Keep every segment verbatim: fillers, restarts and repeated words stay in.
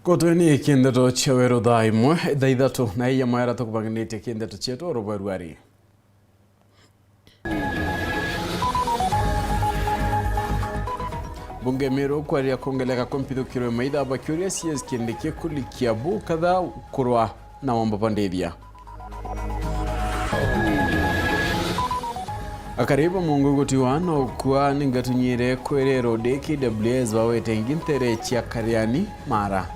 Gutweni kindeto cia weru thaa imwe, thaa ithatu na iya maera tukubanganitie kindeto cietu oro bweru ari. Bunge Meru kwaria kwongeleka kwa mpithukiro ya maitha bakiuria C S Kindiki kulikia bu kadhaa kurwa na wamba bandithia. Akari ba Mungu gutiwa na ukua ningatunyire kwirerwo ndi K W S bawete ingi ntere cia Kariani Mara.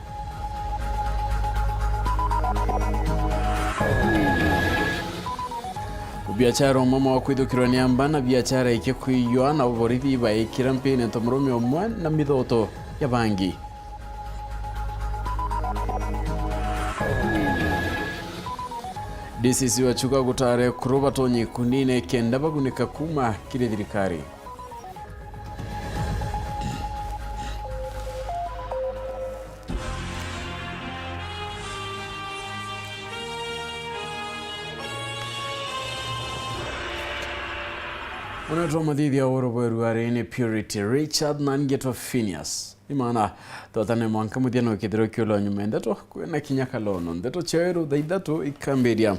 Biachara umwe mwa kwithukirwa ni amba na biachara iki kwiywa na borithi baikira mpini nto murume umwe na mithoto ya bangi. D C C wa Chuka gutare kuru batonye kunine kenda bagunika kuma kiri thirikari. Ona twa mathithia oro bweru ari ni Purity Richard na ngetwa Phineas. Imana, twatane mwanka muthia no kithiro kiulo nyuma ndeto, kwina kinya kalono. Ndeto cia weru thaa ithatu ikambiria.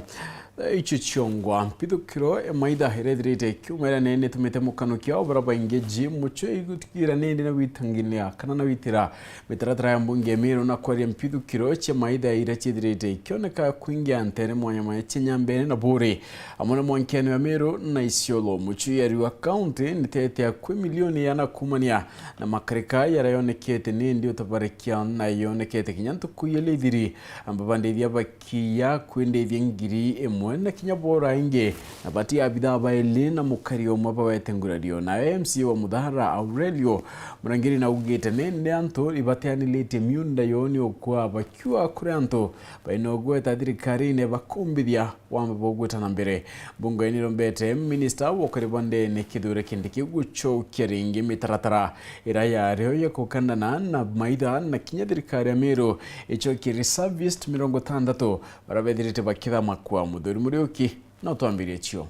Thaa icio ciongwa, mpithukiro ya maitha iria ithirite ikiuma iria nene itumite mukanukia o bara baingi ji mucwe igutigira nindi na gwitangiria kana na gwitira mitaratara ya mbunge ya Meru na kwaria mpithukiro cia maitha iria ciithirite ikioneka kwingia ntere mwanya mwanya cia Nyambene na Buri. Amwe na mwankene wa Meru na Isiolo, mucui ya Riua County nitete akwi milioni yana kumania na makarika yaria yonekete nindi utabarikia na yonekete kinya ntuku ya lithiri. Amba bandithia bakiya kwindithia ngiri imwe na kinya bora ingi na bati abithaa baili na mukari umwe bawete ngurario. Nawe M C A wa Muthara Aurelio Murangiri naugite nindi antu ibateanilitie miunda yoni ukwa bakiwa kuri antu baina ugweta thirikarine bakumbithia wamba bugwita na mbere. Mbunge nirombete minista wa ukari bwa ndene Kithure Kindiki gucokia ringi mitaratara ira yario ya kukandana na maitha na kinya thirikari ya Meru icokie reservist mirongo itandatu bara bethirite bakithama kwa Muthuri Muriuki. No twambirie cio.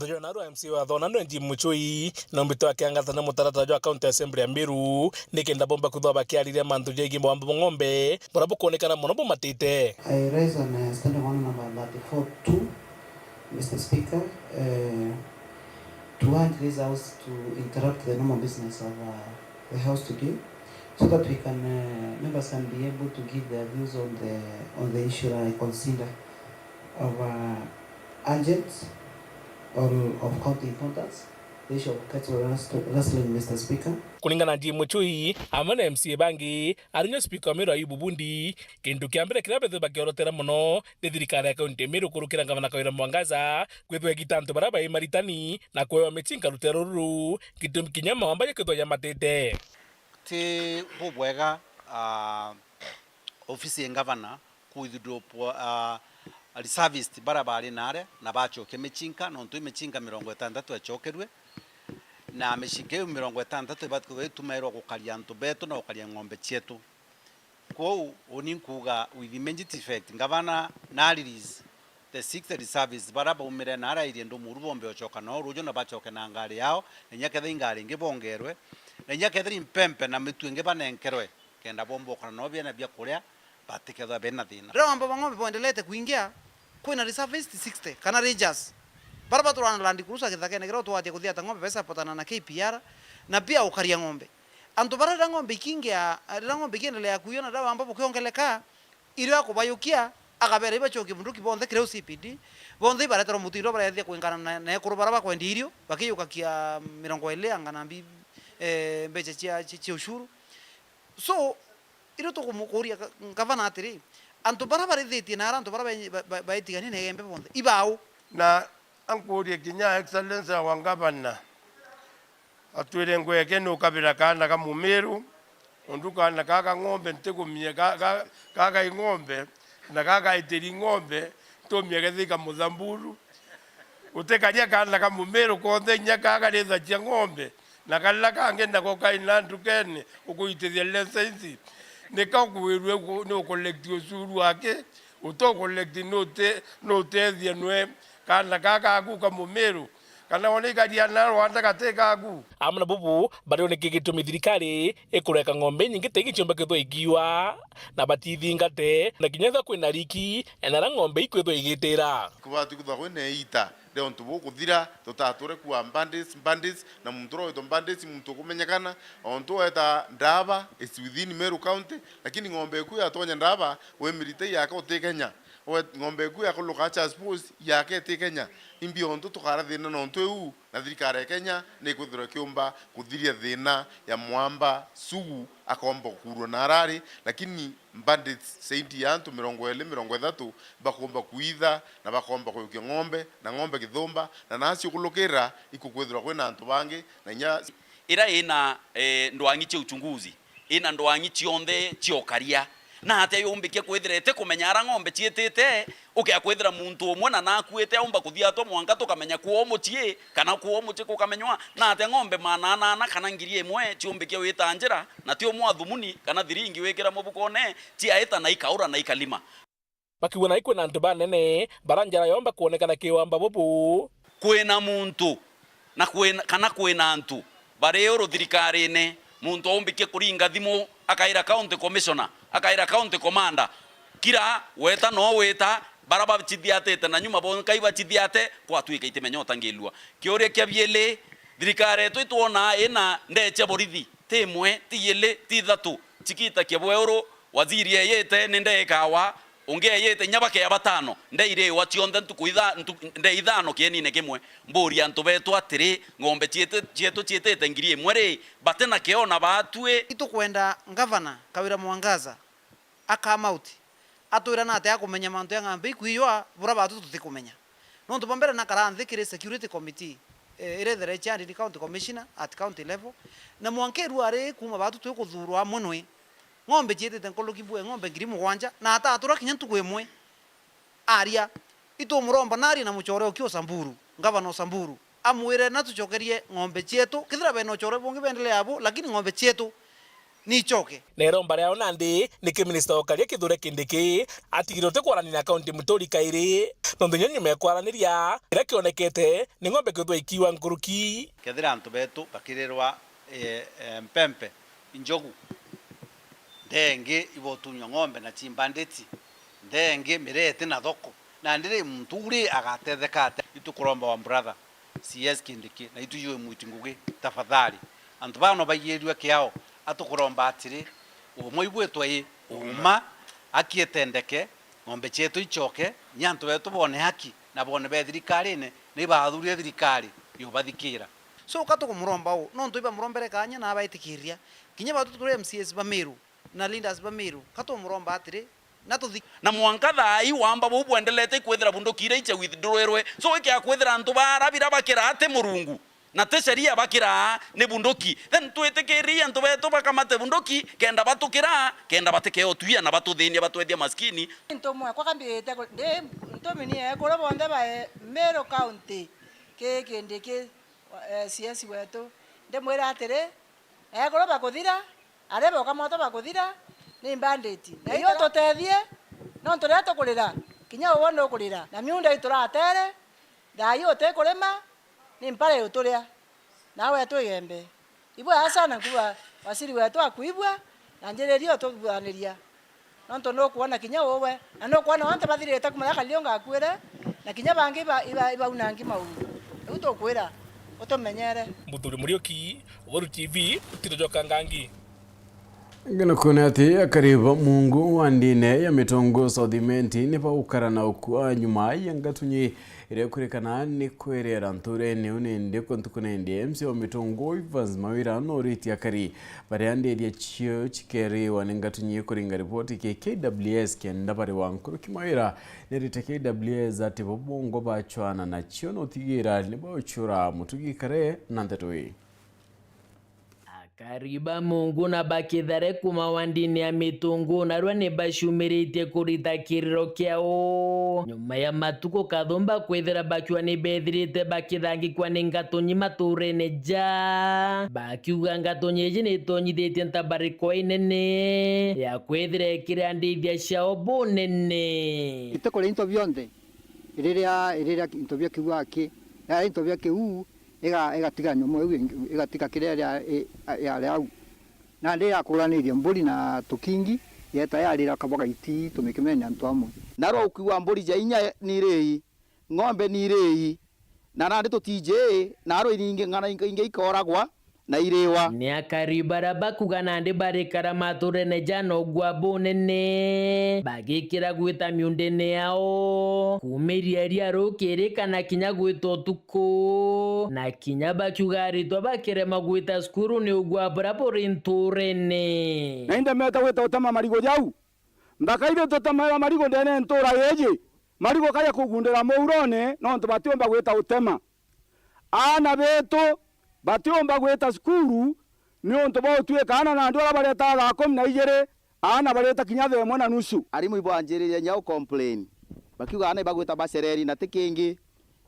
Jona rwa M C A wa Thona Nwenji Muchui, na mbito akiangatana mutaratara jwa County Assembly ya Meru, nikenda bomba kwithwa bakiariria mantu jegie bwamba bwa ng'ombe, buria bukuonekana mono bumatite. I raise on, uh, standing order number thirty-four two, Mister Speaker, uh, to urge this House to interrupt the normal business of, uh, the House today, so that we can, uh, members can be able to give their views on the, on the issue that I consider of, uh, urgent or of county importance, the issue of cattle rust-, rustling, Mister Speaker. Kuringana na Jim Muchui, amwe na M C A bangi, arinyo speaker wa Meru Ayubu Bundi, kintu kia mbere kiria bethe bakiorotera mono ni thirikari ya kaunti ya Meru kurukira ngavana Kawira Mwangaza kwithwa igita antu baria bai maritani na kwewa micinka rutero ruru, gitumi kinya mawamba jakithwa jamatite. Ti bubwega, ah, ofisi ya ngavana ku withdraw po-, ah, reservist baria bari naria na bacokia micinka, nontu i micinka mirongo itantatu yacokerue, na micinka iu mirongo itantatu ibati kwithirwa itumairwa gukaria antu betu na gukaria ng'ombe cietu. Kwou, uni nkuuga with immediate effect, ngavana na release the sixty reservists baria baumire na arairie Ndumuru bombe ocoka nao ruuju na bacoke na ngari yao, na inya kethira i ngari ingi bongerwe, na inya kethira i mpempe na mitu ingi banenkerwe, kenda bomba ukara nao biena bia kuria, batikethwa bena thina. Riria wamba bwa ng'ombe bwendelete kuingia, kwina reservist sixty kana rangers, baria baturaga na Land Cruiser githakene kiria utwatia kuthiata ng'ombe, besapotana na K P R, na pia ukaria ng'ombe. Antu baria riria ng'ombe ikiingia, riria ng'ombe ikiendelea kuiywa na riria wamba bukiongeleka, irio akubayukia, akabera ibacokie bunduki bonthe kiria u C P D, bonthe ibareterwa mutindo barethia kwingana na, na ekuru baria bakwendia irio, bakiyukakia mirongo iri anga na mbi-, eh, mbeca cia, cia, cia ushuru. So, irio tukumukuria ga-, ngavana atiri, antu baria barithitie na aria antu baria ba-, ba-, baitigania na Igembe bonthe, ibau? Na ankurie kinya Excellency wa Ngavana, atwire ngweke nukabira kaana ka Mumiru, nontu kaana kaa ka ng'ombe ntikumie ka, ka, kaa kai ng'ombe, na kaa kaitiri ng'ombe, ntumie kethika Muthamburu. Utikaria kaana ka Mumiru konthe inya kaa karithagia ng'ombe, na karia kangi nako kaina ndukene ukuitithia license. Nika ukwirue uku-, ni ucollect ushuru wake, uto collect ni ute-, ni utethia nwe kaana kaa kaku ka Mumiru. kana one ikaria na rwanda gati gaku. Amwe na bubu bario niki gitumi thirikari ikureka ng'ombe inyingi ta ingi ciumba kithwa ikiwa na batithingate na kinya ethwa kwina riki enara ng'ombe ikwithwa igitira. Kubati kuthwa kwina iita ria untu bukuthira tutature kuwa bandits, bandits, na muntu uria witwa bandits muntu ukumenyekana, ontu weta ndaba is within Meru County, lakini ng'ombe iku yatonya ndaba we military yake uti Kenya. We ng'ombe eku yakuluka Charles Post yake iti Kenya. Imbi ontu tukara thina nontu iu, na thirikari ya Kenya ni ikwithirwa ikiumba kuthiria thina ya mwamba Sugu akomba kukurwa na arari, lakini bandits zaidi ya antu mirongo iri, mirongo ithatu bakomba kuitha na bakomba kuyukia ng'ombe, na ng'ombe kithumba, na nasi ukulukira ikukwithirwa kwina antu bangi, na inya ira ina eh, ndwang'i cia uchunguzi. Ina ndwang'i cionthe cia ukaria. Na atia yumbikia kwithira itikumenya ara ng'ombe ciitite, ukea kwithira muntu umwe na nakuite aumba kuthiatwa mwanka tukamenya kwoo mucii, kana kwoo mucii kukamenywa? Na atia ng'ombe maana anana kana ngiri imwe ciumbikia wita njira, na ti umwe wa thumuni kana thiringi wikira mubukone, ciaita na ikaura na ikalima? Bakiuga nai kwina antu banene bara njara yomba kwonekana ki wamba bubu. Kwina muntu na kwina, kana kwina antu bari uru thirikarine, muntu aumbikie kuringa thimu akaira county commissioner, akaira county commander, kira weta no wita, bara bachithiatite na nyuma bonkai bachithiate, kwatuika itimenya utangilua. Kiuria kia bieli, thirikari yetu itwonaa ina ndee cia borithi, ti imwe, ti iili, ti ithatu, chikitakia bweuru, waziri eyite ni ndee ikawa, ungi eyite inya bakea batano, ndee iriwa cionthe ntuku itha-, ntu-, ndee ithano kienine kimwe. Mburia antu betu atiri, ng'ombe cietu, cietu ciitite ngiri imwe ri, bati na kio na baatui? Itukwenda Ngavana Kawira Mwangaza a come out atwira nate akumenya mantu ya ng'ambe ikwiywa bura batu tutikumenya. Nontu bwa mbere nakara nthi kiri security committee, eh, iria itheretie and ni county commissioner at county level, na mwanka iru ari kuma batu twikuthurwa amwe nwi ng'ombe ciitite nkuruki bue ng'ombe ngiri mugwanja na atatura kinya ntuku imwe. Aria, itumuromba narie na muchore uki Osamburu, ngavana Osamburu, amwire natucokerie ng'ombe cietu, kethira bena uchore bungi bendele abo, lakini ng'ombe cietu niicoke. Na iromba riao nandi niki minista wa ukaria Kithure Kindiki atigire uti kwarania na kaunti Muturi kairi, nontu inya nyuma ya kwaraniria, kiria kionekete ni ng'ombe kwithwa ikiwa nkuruki. Kethira antu betu bakirirwa, eh, eh, mpempe, injogu, ndee ingi ibotunywa ng'ombe na cimbanditi, ndee ingi mireti na thoko, nandi ri muntu uu ri agatetheka atia? Itukuromba wa brother C S Kindiki, na itujue mwiti ngugi, tafadhali, antu baa no baigirue kiao, atukuromba atiri, umwe ibwitwe i uma, haki itendeke, ng'ombe cietu icoke, ni antu betu bone haki, na bone be thirikarine, ni baathurie thirikari yubathikira. So ka tukumuromba uu, nontu ibamurombere kaanya na abaitikiria. Kinya batu turi M C As ba Meru na leaders ba Meru, ka tumuromba atiri, na tuthi. Na mwanka thaa ii wamba buu bwendelete ikwithira bunduki iria iche withdrawirwe. So ikea kwithira antu baara bira bakira ati Murungu, na ti sheria bakira ni bunduki, then twitikirie antu betu bakamate bunduki kenda batukira, kenda batikeo tuia na batuthinia batwethia maskini. Ntumwa kwa kambirite ku-, ndi ntumini ekuru bonthe ba Meru County, ki Kindiki, eh, C S wetu, ndimwira atiri, ekuru bakuthira, aria boka moto bakuthira, ni bandit. Na iyo tutethie, nontu riria tukurira, kinya uwe nukurira. Na miunda ituratere, thaa ii utikurima, ni mpara iguturia. Nawe twigembe. Ibwega sana nkuuga waziri wetu akuigua, na njiririe ututhaniria. Nontu nukwona kinya uwe, na nukwona onthe bathirite kuma riria Kariunga akuire, na kinya bangi iba-, iba-, ibaunangi mauru. Riu tukwira, utumenyere. Muthuri Muriuki, Weru T V, Tito Joka Ngangi. Ngeno kuona ati akari ba Mungu wa ndine ya Mitungu South Imenti ni baukara na ukua nyuma ya ngatunyi iria ikwirikana ni kwerera nturene iu nindi kwa ntuku nindi. M C wa Mitungu Evans Mawira noritie akari baria ndiria cio cikeriwa ni ngatunyi kuringa ripoti ki K W S kenda bariwa. Nkuruki Mawira nerite K W S ati bo bongwa bachwana nacio na utigira ni bauchura mutugi kare na nteto ii. Akari ba Mungu na ba Kithare kuma wandini ya Mitungu narua ni bacumiritie kurita kiriro kiao nyuma ya matuku kathumba kwithira bakiwa ni bethirite bakithangikwa ni ngatunyi maturene ja, bakiuga ngatunyi iji ni itonyithitie ntabariko inene ya kwithira ikiria ndithia ciao bunene. Itukuria into bionthe. Riria, riria into bia kiuga aki, Ya into bia kiu, iga-, igatiga nyomo iu ingi, igatiga kiria ria-, i-, yari au. Nandi yakuranirie mburi na tukingi, yeta yarira kabwa gaiti tumikimene antu amwe. Narua ukiuga mburi ja inya ni irii, ng'ombe ni irii, na nandi tutiji, narua iringi ng'ana ingi, ingi ikoragwa na iriwa. Ni akari bara bakuga nandi barikara maturene ja nogwa bunene, bagikira gwita miundene yao, kumiria iria rukiri kana kinya gwita utuku, na kinya bakiuga aritwa bakirema gwita cukuru ni ugwa bura buri nturene. Na indemete gwita utema marigu jau. Nthaka iria tutemaira marigu ndene ntura iji, marigu kaja kugundira muurone, nontu batiumba gwita utema. Aana betu batiumba gwita cukuru niuntu bwa utuika aana nandi uria baretaga thaa kumi na ijiri, aana barita kinya thaa imwe na nusu. Arimu ibanjiririe nya u complain, bakiuga aana ibagwita bacereri na ti kingi,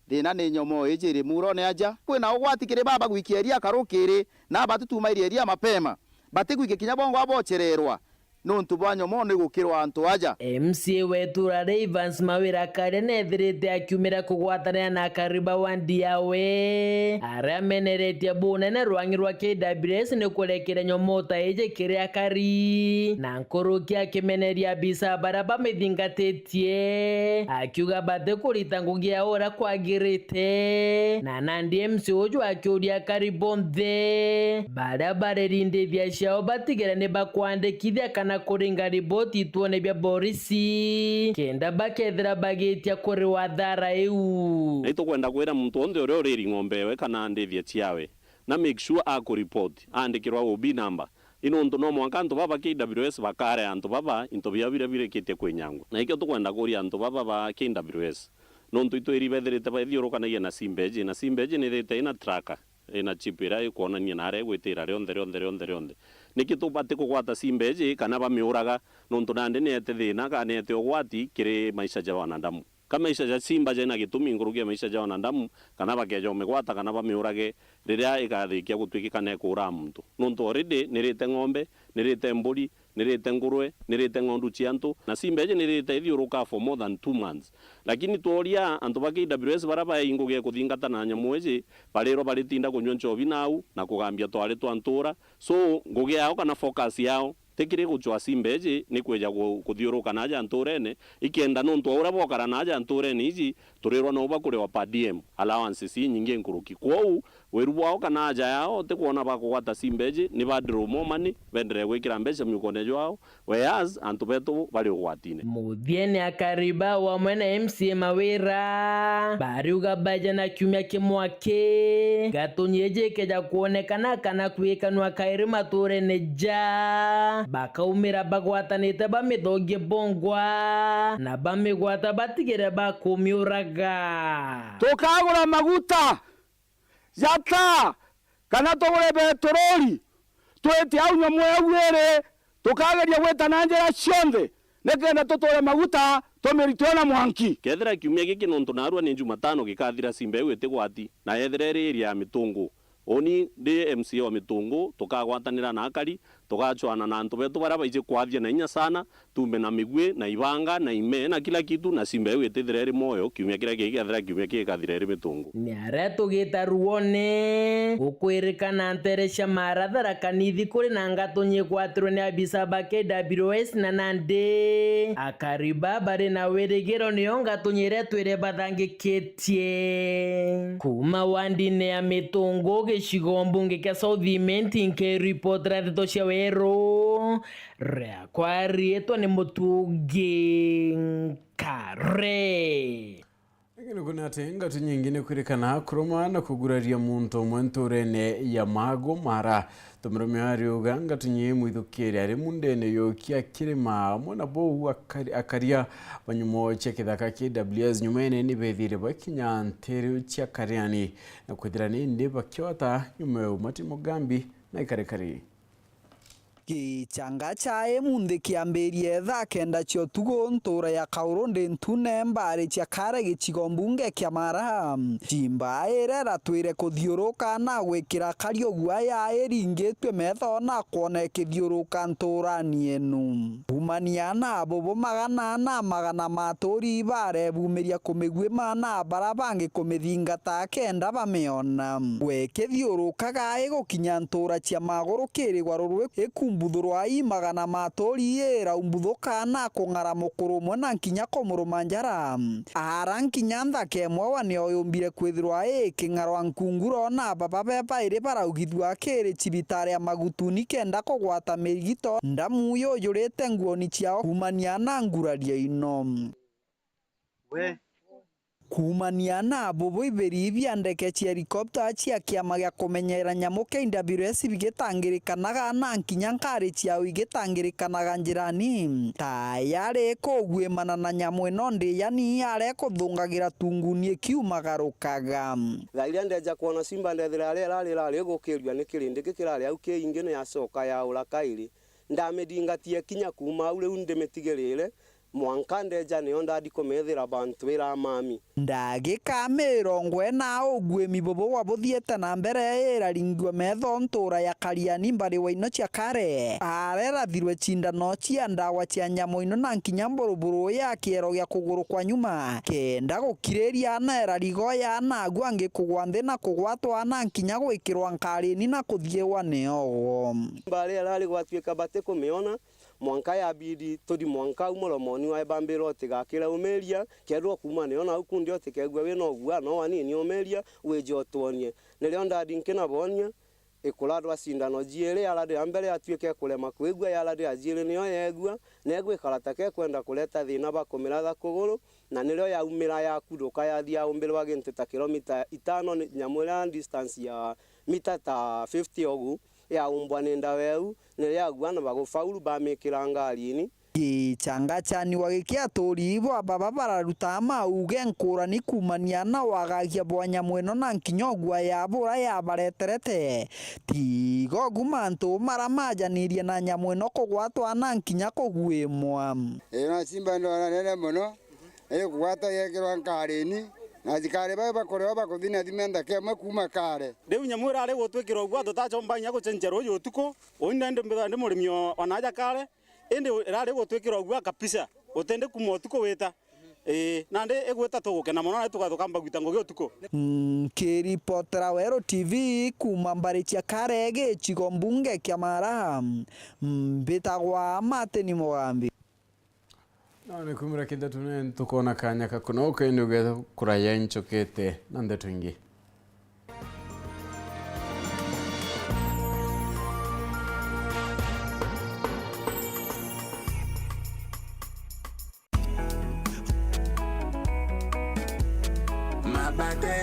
thina ni nyomo iji iri muurone aja. Kwina ugwati kiri baba gwikia iria karukiri, na batutuma iria iria mapema, batigwikia kinya bongwa bocererwa. Nontu bwa nyomo ni gukirwa antu aja. M C A wa itura ria Evans Mawira Karia nethirite akiumira kugwatanira na akari ba wandi yawe, aria ameneretie bunene rwang'i rwa K W S ni kurekera nyomo ta iji kiri akari, na nkuruki akimeneria abisa baria bamithingatitie, akiuga batikurita ngugi yao uria kwagirite, na nandi M C A uju akiuria akari bonthe baria bari rindithia ciao batigire ni bakwandikithia kana kuringa riboti ituone bia borisi, kenda bakethira bagitia kuriwa thara iu. Na itukwenda kwira muntu wonthe uria uriri ng'ombe ewe kana ndithia ciawe, na make sure akuripoti, aandikirwa O B number. I nontu no mwanka antu baba ba K W S bakare antu baba into biao biria birikitie kwinyangwa. Na ikio tukwenda kuria antu baba ba K W S. Nontu itwiri bethirite baithiurukanagia na simba iji, na simba iji nithite ina tracker, ina chip iria ikwonania naria igwitira rionthe, rionthe, rionthe, rionthe. Niki tubati kugwata simba iji kana bamiuraga? Nontu nandi niete thina, kana niete ugwati kiri maisha ja wanadamu. Ka maisha ja simba jaina gitumi nkuruki ya maisha ja wanadamu, kana bakeja umigwata kana bamiurage riria ikathikia gutwikika na ikuura muntu. Nontu already nirite ng'ombe, nirite mburi, nirite ngurwe, nirite ng'ondu cia antu, na simba iji nirite ithiuruka for more than two months. Lakini tworia antu ba K W S baria baei ngugi ya kuthingata na nyamu iji, barirwa baritinda kunyua nchobi nau na kugambia twari twa ntura. So, ngugi yao kana focus yao ti kiri gucwa simba iji, ni kwija ku-, kuthiuruka na aja nturene, ikenda nontu wa uria bokara na aja nturene iji, turirwa no bakuriwa per diem, allowances inyingi nkuruki. Kwou, wiru bwao kana aja yao ti kwona bakugwata simba iji, ni ba draw more money, benderee gwikira mbeca miukone jwao, whereas antu betu bari ugwatine. Muthiene akari bau amwe na M C A Mawira bariuga baja na kiumia kimwe ki, ngatunyi iji ikeja kwonekana kana kwikanwa kairi maturene ja, bakaumira bagwatanite bamithogie bongwa, na bamigwata batigire bakumiuraga. Tukagura maguta ja taa, kana tugure betorori, twite au nyamu yau iri, tukageria gwita na njira cionthe, nikenda tuture maguta tumiritwe na mwanki. Kethira kiumia giki, nontu narua ni Jumatano gikathira, simba iu itigwati, na yethira iri area ya Mitungu, uni ndi M C A wa Mitungu, tukagwatanira na akari, tugacwana na antu betu baria baiji kwathia na inya sana, tumbe na migui, na ibanga, na ime, na kila kitu, na simba iu itithira iri mwoyo kiumia kiria kingi, kethira kiumia kikathira iri Mitungu. Ni aria tugita ruone, gukwirikana ntere cia Maara, Tharaka Nithi kuri na ngatunyi igwatirwe ni abisa ba K W S na nandi akari ba bari na wirigiro nio ngatunyi iria twire bathangikitie. Kuma wandine ya Mitungu, gicigo mbunge kia South Imenti, nkiripotera ndeto cia weru, riakwa riitwa ni Mutungi Nkare. Lakini kuna ati ngatu nyingi ni kwirikana kuruma na kuguraria muntu umwe nturene ya Magu Maara. Tumirume ariuga ngatu nyi mwithukiri ari mundene yokia kirima amwe na bou akari-, akaria banyumo cia kithaka K W S nyumene ni bethire bakinya nteru cia Kariani na kwithira nindi bakiota nyuma ya umati mugambi na ikarikari. Gichanga cha imunthi kiambirie thaa kenda cia utuku, ntura ya Kauru ndi Ntune, mbari cia Kare, gicigo mbunge kia Mara. Chimba ira iratwire kuthiuruka na gwikira Kariugu aya iringitue metho na kwona ikithiuruka nturani inu. Kumania na bubu, magana na magana ma aturi barebumiria kumigwima na bara bangi kumithingata kenda bamiona. Gwe ikithiurukaga igukinya ntura cia maguru kirigwa ruru ikumbuthurwa i magana ma aturi, iraumbuthuka na kung'ara mukuru umwe na nkinya kumuruma njara. Ara nkinya nthaka imwe wa nio yumbire kwithirwa iking'arwa nkunguro na baba be bairi baraugithua kiri cibitari ya Magutuni kenda kugwata mirigito ndamu yujurite nguoni ciao kumania na nguraria ino. We. Kumania na bubu, ibiri bia ndeke cia helicopter cia kiama gia kumenyera nyamu kia I W S bigitangirikanaga na nkinya nkari ciao igitangirikanaga njirani. Ta yari kugwimana na nyamu ino ndiyani yari kuthungagira tunguni ikiumagarukaga. Thaa iria ndeja kwona simba ndethira aria irari irari igukirua ni kirindi ki kirari au kiingi ni yacoka yaura kairi. Ndamidingatia kinya kuuma au riu ndimitigirire, mwanka ndeja nio ndadi kumethira bantu ira mami. Ndagika mirongo ina ugwimi bubu bwa buthiete na mbere iraringua metho ntura ya Kariani mbari wa ino cia Kare. Arerathirwe cindano cia ndawa cia nyamu ino na nkinya mburuburu ya kiero gia kuguru kwa nyuma, kenda gukiriria na irarigoya na agu angi kugwa nthi na kugwatwa na nkinya gwikirwa nkarini na kuthiiwa ni ogo. Mbari irari gwatuika batikumiona, mwanka yabidi tuthi mwanka au muromoni wa ibambiro utigakire umiria, kethirwa kuuma nio nau kundi utikegua wina ugua, no wanini umiria, wije utwonie. Nirio ndadi nkinabonia, ikuradwa cindano jiiri, yaradi ya mbere yatuika ikurema kwigua, yaradi ya jiiri nio yegua, na igwikara ta kekwenda kureta thina bakumiratha kuguru, na nirio yaumira yakuruka yathi yaumbirwa gintu ta kilomita itano ni nyamu iria distance ya mita ta fifty ogu, yaumbwa ni ndawa iu, nirio yagua na bagufaulu bamikira ngarini. Gichanga cha niwa giki aturi bwa baba bararuta mauge nkurani kumania na wagagia bwa nyamu ino na nkinya ugua ya bura yabareterete. Tiga ugu mantu mara majanirie na nyamu ino kugwatwa na nkinya kugwimwa. Ii, na simba ndwara nene mono, ikugwata yekirwa nkarini, na asikari bau bakurewa bakuthina thime ndaka imwe kuuma Kare. Riu nyamu irari gutwikira ugua tutachomba inya gucenjia ruuji utuku, uni ndi mbitha ndi murimi o, o naja Kare, indi irari gutwikira ugua kabisa, utindi kuuma utuku wita. Ii, nandi igwita tugukena mono, na tuga tukamba gwita ngugi utuku. Nkiripotera Weru T V kuuma mbari cia Kare, gicigo mbunge kia Mara, mbitagwa Martin Mugambi. Na ni kumira kindeto ne ntukona kanya ka kunoka indi ugetha kuraya ncokete na ndeto ingi. Mabate.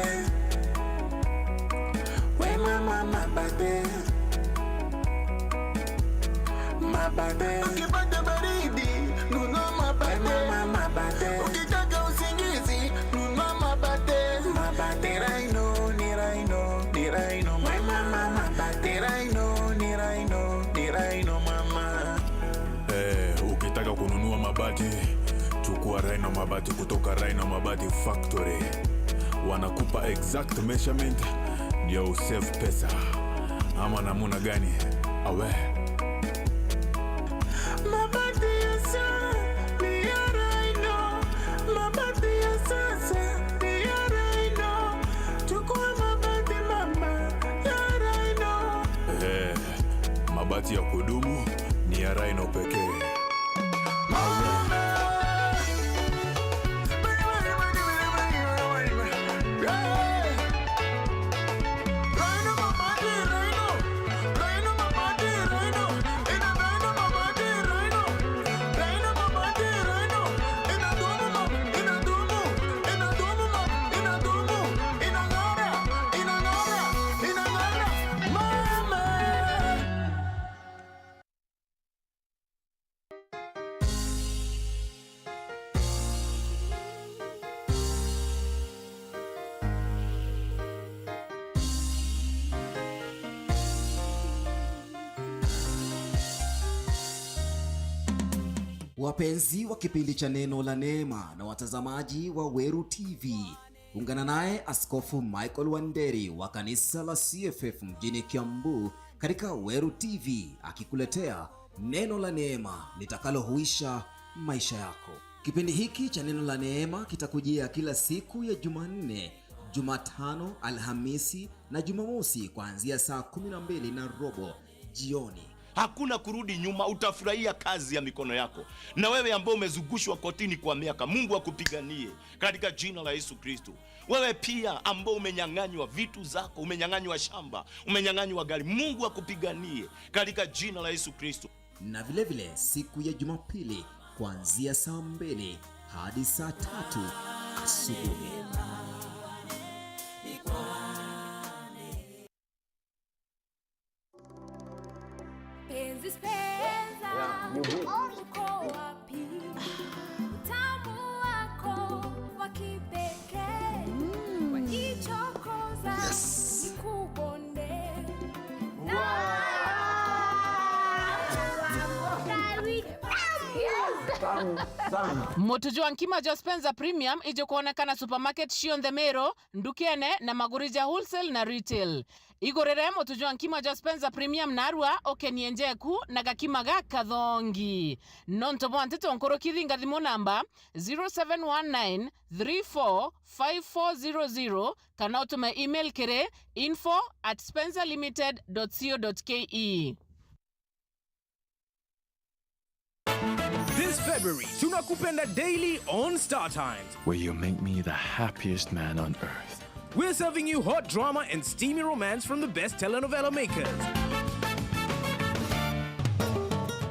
We mama mabate. Mabate. Ukipata baridi, nunua mabate. We mama mabate. Ukitaka usingizi, nunua mabate. Mabate. Ni Rhino, ni Rhino, ni Rhino, mama. We mama mabate. Ni Rhino, ni Rhino, ni Rhino, mama. Eh, ukitaka kununua mabati, chukua Rhino Mabati kutoka Rhino Mabati Factory. Wanakupa exact measurement ndio usave pesa. Ama namuna gani? Awe. Mabati ya sa-, ni ya Rhino. Mabati ya sasa ni ya Rhino. Chukua mabati mama ya Rhino. Eh. Mabati ya kudumu ni ya Rhino pekee. Wapenzi wa kipindi cha Neno la Neema na watazamaji wa Weru T V, ungana naye Askofu Michael Wanderi wa kanisa la C F F mjini Kiambu katika Weru T V, akikuletea neno la neema litakalohuisha maisha yako. Kipindi hiki cha Neno la Neema kitakujia kila siku ya Jumanne, Jumatano, Alhamisi na Jumamosi kuanzia saa kumi na mbili na robo jioni. Hakuna kurudi nyuma, utafurahia kazi ya mikono yako. Na wewe ambao umezungushwa kotini kwa miaka, Mungu akupiganie katika jina la Yesu Kristo. Wewe pia ambao umenyang'anywa vitu zako, umenyang'anywa shamba, umenyang'anywa gari, Mungu akupiganie katika jina la Yesu Kristo. Na vile vile siku ya Jumapili kuanzia saa mbili hadi saa tatu asubuhi. Penzi Spencer, uko wapi? Utamu wako wa kipekee, wanichokoza, nikuone. Wow! Tamu sana. Mutu jwa nkima jwa Spencer Premium ijukwonekana supermarket cionthe Meru, ndukene na maguri ja wholesale na retail. Igurire mutu jwa nkima jwa Spencer Premium narua ukenie njeku na gakima gakathongi. Nontu bwa nteto nkuruki, thinga thimu namba zero seven one nine three four five four zero zero kana utume email kiri info at spencer limited dot co dot ke. This February, tunakupenda daily on Star Times, where you make me the happiest man on earth. We're serving you hot drama and steamy romance from the best telenovela makers.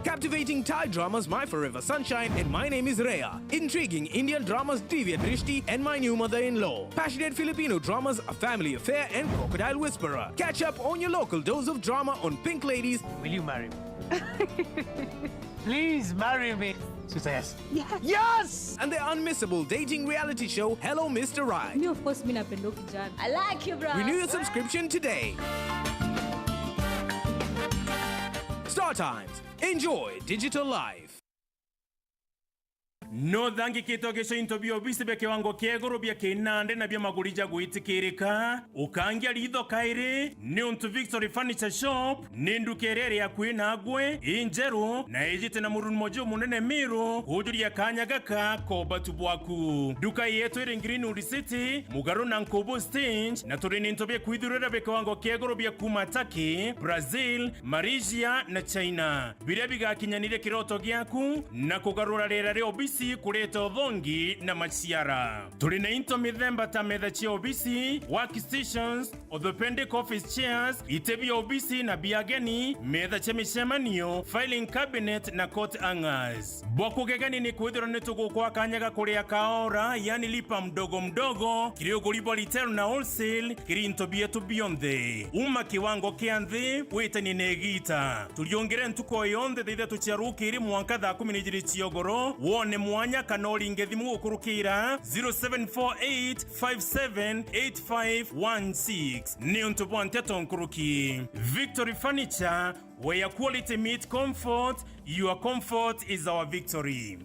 Captivating Thai dramas My Forever Sunshine and My Name is Rhea. Intriguing Indian dramas Divya Drishti and My New Mother-in-Law. Passionate Filipino dramas A Family Affair and Crocodile Whisperer. Catch up on your local dose of drama on Pink Ladies. Will you marry me? Please marry me. She says, yes. Yes! And the unmissable dating reality show, Hello Mister Right. Me, of course, mi napenda huyu kijana. I like you, bro. Renew your subscription today. Star Times. Enjoy digital life. Nuthangikitwe gico into bia obisi bia kiwango kia iguru bia kinandi na bia maguri ja gwitikirika. Ukangia ritho kairi, niuntu Victory Furniture Shop ni nduka iria iri akui nagwe, injeru, na ijite na murumo jumunene Miru. Kujuria kanya gaka ka ubatu bwaku. Nduka yetu iri Greenwood City, mugaru na Nkubu Stage, na turi ni into bia kwithurira bia kiwango kia iguru bia kuuma Turkey, Brazil, Malaysia na China, biria bigakinyaniria kiroto giaku na kugarura riera ria obisi kureta uthongi na maciara. Turi na into mithemba ta metha cia obisi, workstations, orthopedic office chairs, iti bia obisi na bia ageni, metha cia micemanio, filing cabinet na coat hangers. Bwa kugegania ni kwithirwa ni tugukwa kanya ga kuria kaora, yani lipa mdogo mdogo, kiri uguri bwa retail na wholesale, kiri into bietu bionthe. Uma kiwango kia nthi, witanie na igiita. Turiungire ntuku o yonthe thaa ithatu cia rukiri mwanka thaa kumi na ijiri cia ugoro, wone mwanya kana uringe thimu gukurukira zero seven four eight five seven eight five one six. Niuntu bwa nteto nkuruki. Victory Furniture, where quality meet comfort, your comfort is our victory.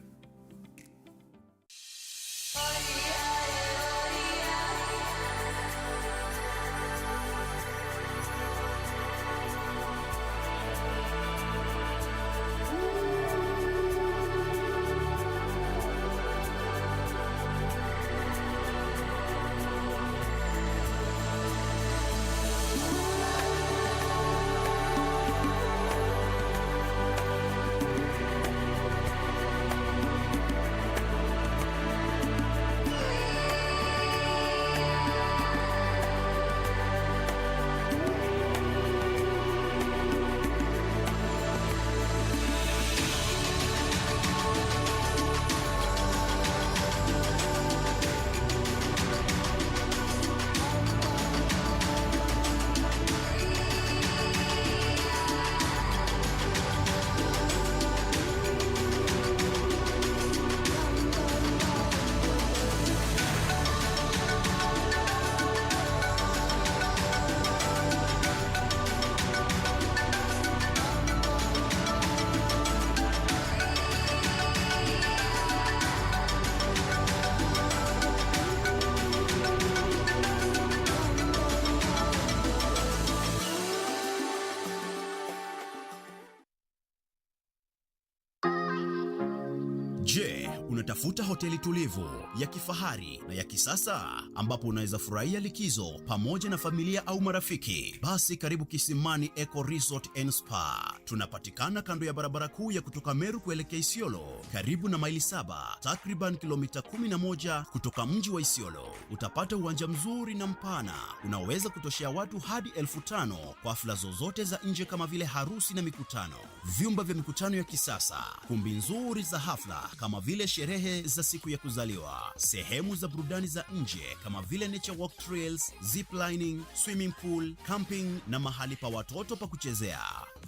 Je, unatafuta hoteli tulivu, ya kifahari na ya kisasa ambapo unaweza furahia likizo pamoja na familia au marafiki? Basi karibu Kisimani Eco Resort and Spa. Tunapatikana kando ya barabara kuu ya kutoka Meru kuelekea Isiolo, karibu na Maili Saba, takriban kilomita kumi na moja kutoka mji wa Isiolo. Utapata uwanja mzuri na mpana unaoweza kutoshea watu hadi elfu tano kwa hafla zozote za nje kama vile harusi na mikutano. Vyumba vya mikutano ya kisasa, kumbi nzuri za hafla kama vile sherehe za siku ya kuzaliwa, sehemu za burudani za nje kama vile nature walk trails, zip lining, swimming pool, camping na mahali pa watoto pa kuchezea,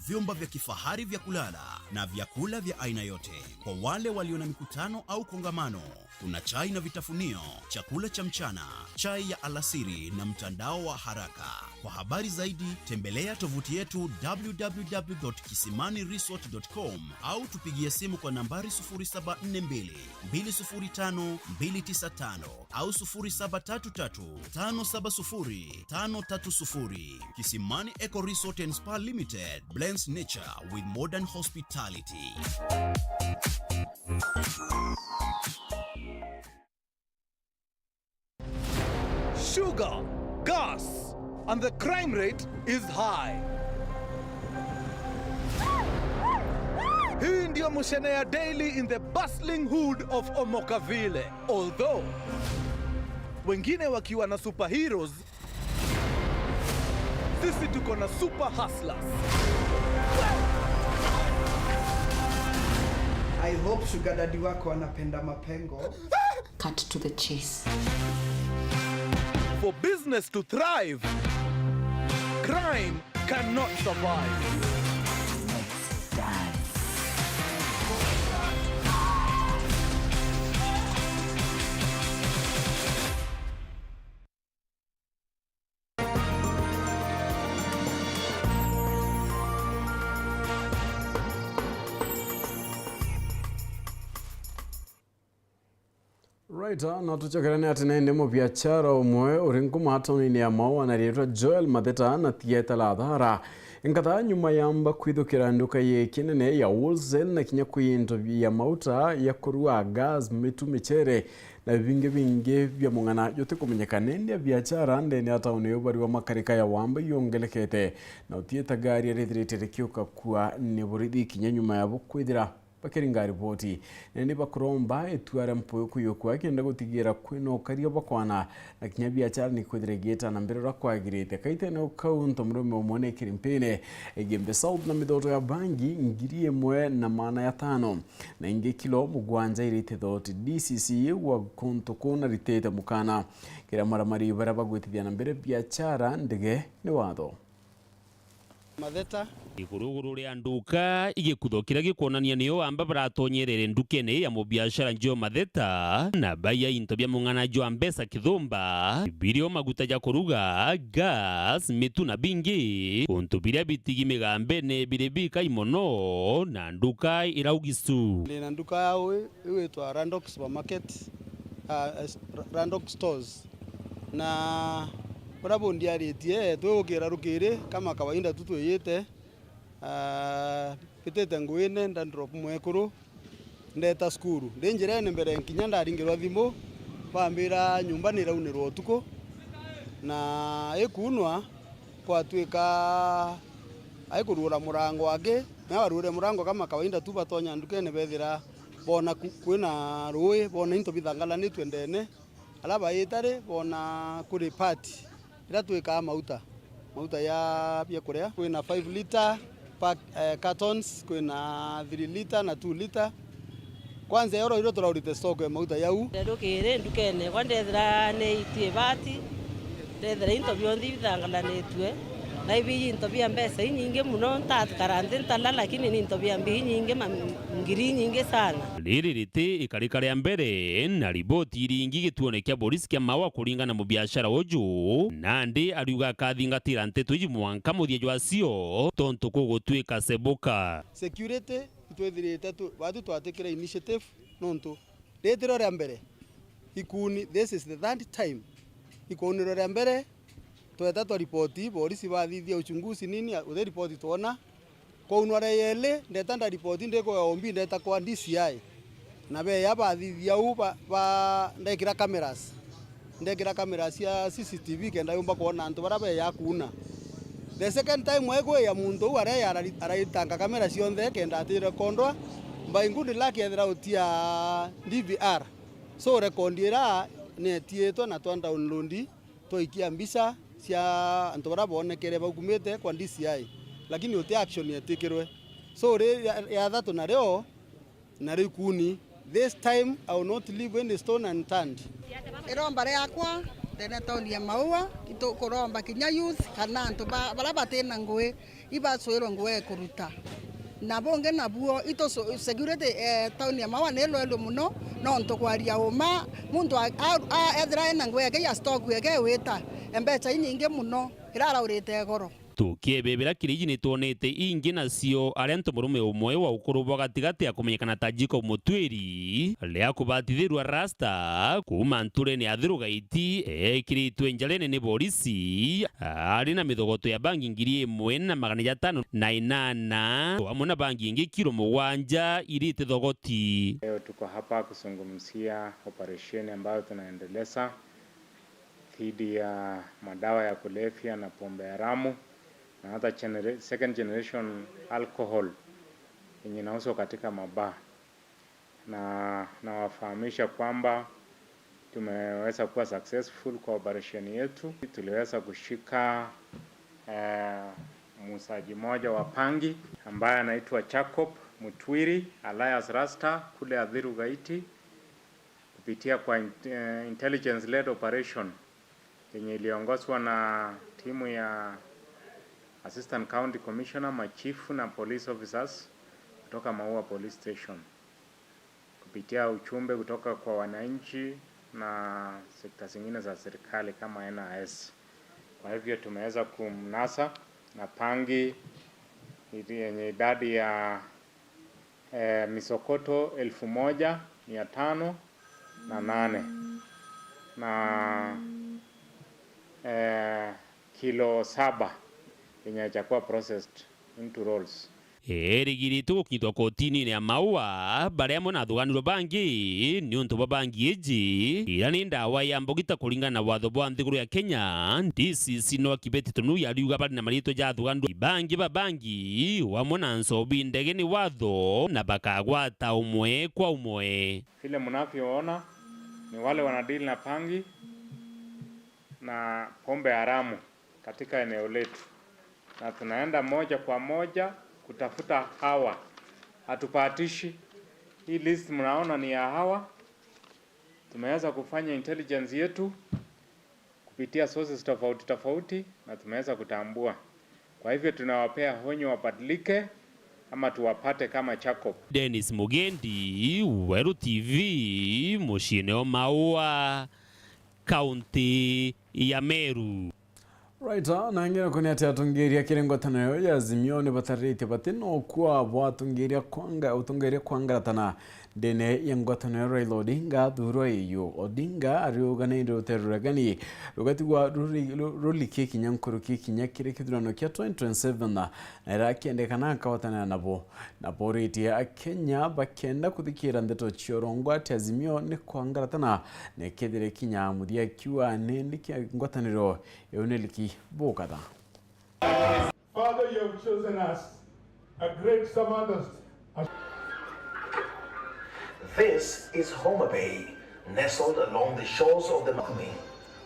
vyumba vya kifahari vya kulala na vyakula vya aina yote. Kwa wale walio na mikutano au kongamano, kuna chai na vitafunio, chakula cha mchana, chai ya alasiri na mtandao wa haraka. Kwa habari zaidi, tembelea tovuti yetu w w w dot kisimani resort dot com au tupigie simu kwa nambari sufuri saba nne mbili, mbili sufuri tano, mbili tisa tano au sufuri saba tatu tatu, tano saba sufuri, tano tatu sufuri. Kisimani Eco Resort and Spa Limited blends nature with modern hospitality. Sugar, gas, and the crime rate is high. Hii ndio Mushene ya Daily in the bustling hood of Omokavile. Although wengine wakiwa na superheroes, sisi tuko na super hustlers. I hope sugar daddy wako anapenda mapengo. Cut to the chase. For business to thrive, crime cannot survive. Let's dance. Right, ah, na tucokerane ati nende mubiachara umwe uri nkuma taunini ya Maua na riitwa Joel Matheta na Thieta Lathara. Nkatha nyuma yamba kwithukira nduka yi kinene ya wholesale na kinya kwi into bia mauta ya kurua, gas, mitu, michere na bingi bingi bia mung'ana jutikumenyeka. Nende abiachara ndene ya tauni iu bariwa makarika ya wamba iongelekete, na utiita gari arithirite rikiuka kua ni borithi kinya nyuma yabo kwithira bakiringa riboti. Nende bakuromba itua ria mpuyu kuyukua kenda gutigira kwina ukaria bwa kwana na kinya biachara ni kwithira igiita na mbere uria kwagirite. Kaitene kau ntomurume umwe ni kirimpine Igembe South na mithoto ya bangi ngiri imwe na maana ya tano na ingi kilo mugwanja irite thoti. D C C wa kuntu kuu naritite mukana kiria maramari baria bagwitithia na mbere biachara ndege ni watho. Matheta. Iguruguru ria nduka, igikutho kiria gikwonania nio amba baratonyerere ndukene ya mubiashara Joe Matheta, na baiya into bia mung'ana jwa mbeca kithumba, birio maguta ja kuruga, gas, mitu na bingi, untu biria bitigi migambene biri bikai mono, na nduka iraugistu. Ndi na nduka ya ui, iu itwa Randox Supermarket, ah, eh, Randox Stores. Na buria bundiaritie, twigukira rukiri kama kawaida tu twiyite, ah, mbitite nguine, nda drop mwekuru, ndeta cukuru. Ndi njirene mbere nkinya ndaringirwa thimu, bambira nyumba niraunirwa utuku, na ikunwa, kwatwika aikurura murango angi, na baruire murango kama kawaida tu batonya ndukene, bethira bona ku-, kwina rui, bona into bithangalanitue ndene. Ala baita ri, bona kuri part iria twikaa mauta, mauta ya biakuria, kwina five litre pack, eh, cartons, kwina three litre na two litre. Kwanza oro irio turaurite stock ya mauta yau. Rukiri ndukene kwa ndethira ni itu ibati, ndethira into bionthe ibithangalanitue, na ibi into bia mbeca inyingi muno, ntatikara nthi ntala, lakini ni into bia mbi inyingi, ma-, ngiri inyingi sana. Riri riti ikarika ria mbere na riboti iringi gituone kia borisi kia Maua kuringana na mubiashara uju, nandi ariuga akathingatira nteto iji mwanka muthia jwacio, tontu kugutwika sebuka. Security, itwithirite tu, batu twatikire initiative, nontu riti rio ria mbere ikuni, this is the third time ikunirwa ria mbere, tweta twa ripoti, borisi bathithia uchunguzi nini, uthi ripoti twona, Kwaunwa ria yeli, ndeta nda ripoti ndi kwa O B, ndeta kwa D C I. Na beya bathithia uu ba, ba, ndekira cameras. Ndekira cameras cia C C T V kenda yumba kwona antu baria beya kuuna. The second time egwia muntu uu areya arari-, araitanga camera cionthe kenda atirekondwa, by good luck ethira utia D V R. So record ira nietiitwe na twa download twaikia mbica cia antu baria boonekere baukumite kwa D C I, lakini uti action yetikirwe. So ri ya, ya thatu nario, nario ikuni. This time I will not leave any stone unturned. Iromba riakwa ndene tauni ya Maua, itukuromba kinya youth kana antu ba, baria batina ngui ibacwirwe ngui ekuruta. Na bungi nabuo, itu su-, security, eh, tauni ya Maua ni ilwelwe muno, nontu kwaria uma, muntu a, a, a, ethira ena ngui yake ya stock yake ewita, mbeca inyingi muno, iraraurite goro. Tukiebebera kiriji ni twonete ingi nacio, aria ntu murume umwe wa ukuru bwa gatigati ya kumenyekana ta Jacob Mutwiri, ria kubatithirua rasta kuuma nturene ya Thiru Gaiti, ekiritwe njarene ni borisi, ari na mithogoto ya bangi ngiri imwe na magana jatano na inana, amwe na bangi ingi kiro mugwanja irite thogoti. Leo tuko hapa kuzungumzia operesheni ambayo tunaendeleza dhidi ya madawa ya kulevya na pombe haramu na hata genera-, second generation alcohol yenye inauzwa katika mabaa. Na nawafahamisha kwamba tumeweza kuwa successful kwa operation yetu. Tuliweza kushika, eh, muuzaji mmoja wa pangi ambaye anaitwa Jacob Mutwiri alias Rasta kule Athiru Gaiti, kupitia kwa in-, eh, intelligence led operation yenye iliongozwa na timu ya Assistant County Commissioner, machifu na police officers kutoka Maua Police Station, kupitia ujumbe kutoka kwa wananchi na sekta zingine za serikali kama N I S. Kwa hivyo tumeweza kumnasa na pangi ili-, yenye idadi ya, eh, misokoto elfu moja mia tano na nane na, eh, kilo saba yenye haijakuwa processed into rolls. Irigiritwe gukinyithwa kotini-ini ya Maua, baria amwe na athuganirwa bangi niuntu bwa bangi iji, iria ni ndawa ya mbogita kuringana na watho bwa nthiguru ya Kenya. D C C no akibeti tunu yariuga bari na maritwa ja athuganirwa bangi ba bangi, amwe na nsobi ndege ni watho, na bakagwata umwe kwa umwe. Vile mnavyoona, ni wale wanadeal na pangi na pombe haramu katika eneo letu, na tunaenda moja kwa moja kutafuta hawa. Hatupatishi. Hii list mnaona ni ya hawa. Tumeweza kufanya intelligence yetu kupitia sources tofauti tofauti na tumeweza kutambua. Kwa hivyo tunawapea onyo wabadilike ama tuwapate kama Jacob. Dennis Mugendi, Weru T V, muciine o Maua, kaunti ya Meru. Right, ah, na ngero kuni ati atongeria kiri ngwataniro ya Azimio ni batariritie bati no kwa bwa atongeria kwanga, utongeria kwangaratana ndene ya ngwataniro ya Raila Odinga athurwa iyu. Odinga ariuganire rutere ruregani rugatigwa ruri-, ru-, ruriki kinya nkuruki kinya kiri kithurano kia twenty twenty-seven, na irakendekana akawatanira nabo. Na boritie Akenya bakenda kuthikira ndeto cia urongwa ati Azimio ni kwangaratana, na ikethire kinya muthia kiuga nindi kia ngwataniro iu ni riki bukatha. Father, you have chosen us, a great servant, as, as This is Homa Bay, nestled along the shores of the Makueni.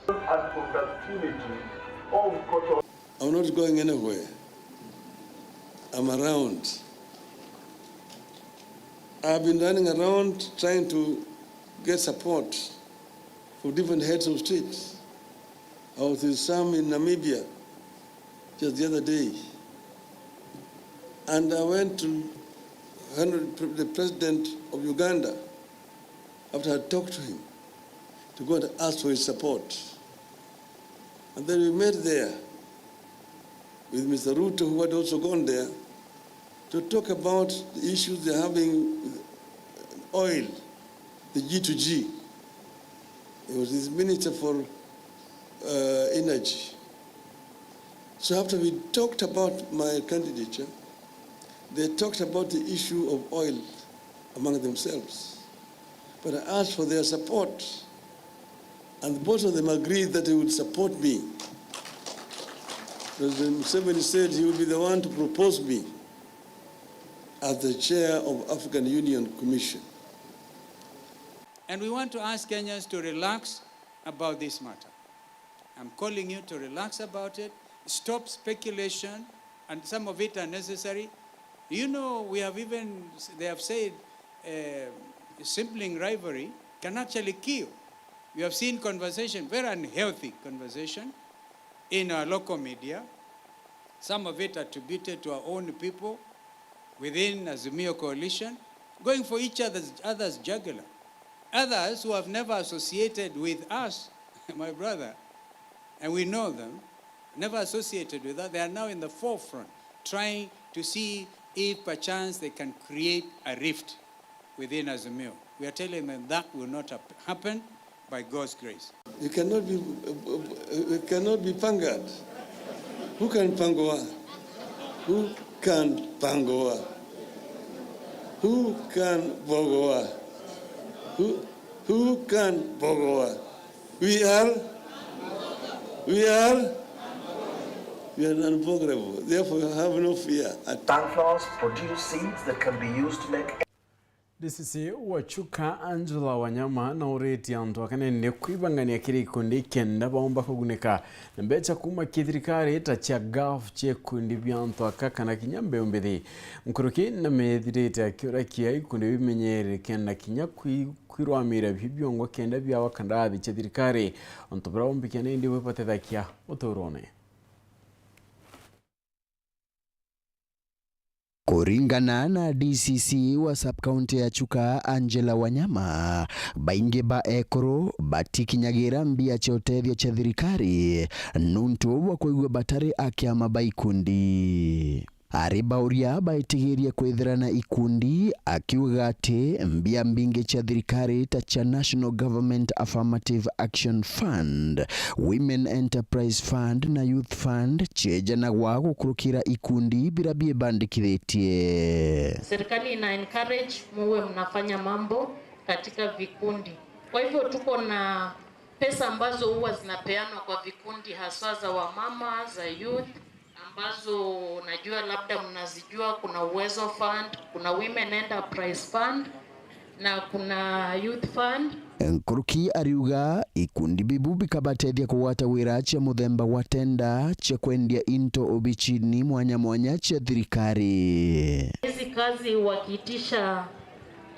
And productivity of cotton. I'm not going anywhere. I'm around. I've been running around trying to get support from different heads of states. I was with some in Namibia just the other day. And I went to Henry, the president of Uganda, after I talked to him, to go and ask for his support. And then we met there with Mister Ruto, who had also gone there, to talk about the issues they're having with oil, the G two G. He was his minister for, uh, energy. So after we talked about my candidature, they talked about the issue of oil among themselves. But I asked for their support, and both of them agreed that they would support me. President Museveni said he would be the one to propose me as the chair of African Union Commission. And we want to ask Kenyans to relax about this matter. I'm calling you to relax about it, stop speculation, and some of it unnecessary. You know, we have even, they have said, uh, sibling rivalry can actually kill. We have seen conversation, very unhealthy conversation, in our local media, some of it attributed to our own people within Azimio coalition, going for each other's, other's jugular. Others who have never associated with us, my brother, and we know them, never associated with us, they are now in the forefront, trying to see if perchance they can create a rift within Azimio. We are telling them that will not hap-, happen by God's grace. You cannot be, you cannot be pangered. Who can pangoa? Who can pangoa? Who can bogoa? Who, who can bogoa? We are, we are, we are unboggable. Therefore, have no fear at all. Sunflowers produce seeds that can be used to make D C C wa Chuka, Angela Wanyama, nauritie antu akanene kwibangania kiri ikundi kenda baumba kugunika na mbecha kuuma kithirikari ta cia gaf cia ikundi bia antu aka kana kinya mbeu mbithi. Nkuruki na methirite akiurakia ikundi bimenyere kenda kinya kwi-, kwirwamira biu biongwa kenda biawa kandarathi cia thirikari. Untu buria umbikia na indi bubatethakia uturone. Kuringana na D C C wa sub-county ya Chuka, Angela Wanyama, baingi ba ekuru batikinyagira mbia cia utethio cia thirikari nuntu bwa kwigua batari a kiama ba ikundi. Ari bauria baitigirie kwithira na ikundi, akiuga ati mbia mbingi cia thirikari ta cia National Government Affirmative Action Fund, Women Enterprise Fund na Youth Fund ciejanagwa gukurukira ikundi biria biibandikithitie. Serikali ina encourage muwe mnafanya mambo katika vikundi. Kwa hivyo tuko na pesa ambazo huwa zinapeanwa kwa vikundi haswa za wamama, za youth, ambazo najua labda mnazijua, kuna Uwezo Fund, kuna Women Enterprise Fund, na kuna Youth Fund. Nkuruki ariuga ikundi bibu bikabatethia kugwata wira cia muthemba wa tenda cia kwendia into obichini mwanya mwanya cia thirikari. Hizi kazi wakiitisha,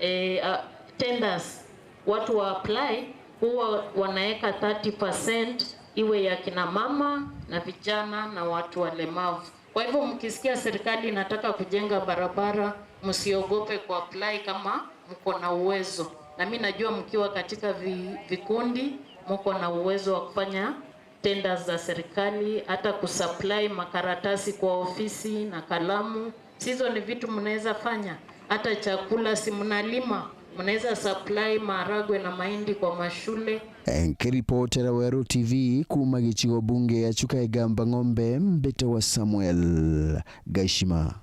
eh, ah, tenders, watu wa apply, huwa wanaeka thirty percent iwe ya kina mama na vijana na watu walemavu. Kwa hivyo mkisikia serikali inataka kujenga barabara, msiogope kuapply kama mko na uwezo. Na mi najua mkiwa katika vi-, vikundi, mko na uwezo wa kufanya tenders za serikali, hata kusupply makaratasi kwa ofisi na kalamu. Si hizo ni vitu mnaweza fanya? Hata chakula si mnalima, mnaweza supply maharagwe na mahindi kwa mashule. Nkiripotera Weru T V kuuma gicigo bunge ya Chuka Igamba Ng'ombe, mbite wa Samuel Gaishima.